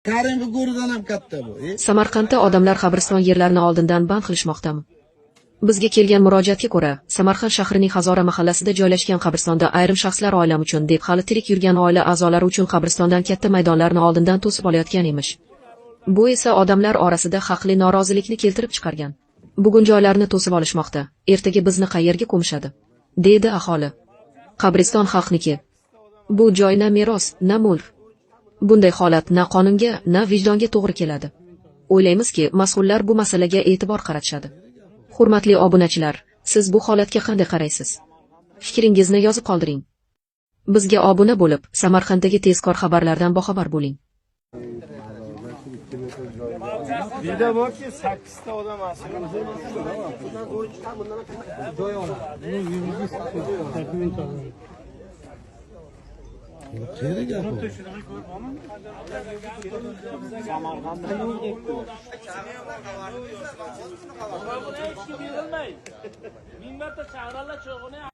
Karimni go'ridan ham katta bu. Samarqandda odamlar qabriston yerlarini oldindan band qilishmoqdami? Bizga kelgan murojaatga ko'ra, Samarqand shahrining Hazora mahallasida joylashgan qabristonda ayrim shaxslar oilam uchun deb hali tirik yurgan oila a'zolari uchun qabristondan katta maydonlarni oldindan to'sib olayotgan emish. Bu esa odamlar orasida haqli norozilikni keltirib chiqargan. Bugun joylarni to'sib olishmoqda, ertaga bizni qayerga ko'mishadi? Deydi aholi. Qabriston xalqniki. Bu joy na meros, na mulk. Bunday holat na qonunga, na vijdonga to'g'ri keladi. O'ylaymizki, mas'ullar bu masalaga e'tibor qaratishadi. Hurmatli obunachilar, siz bu holatga qanday qaraysiz? Fikringizni yozib qoldiring. Bizga obuna bo'lib, Samarqanddagi tezkor xabarlardan boxabar bo'ling. Bida borki 8 ta odam Qayerda gap bu? Buni hech kim berilmaydi. Ming marta chaqirarlar, cho'g'ini.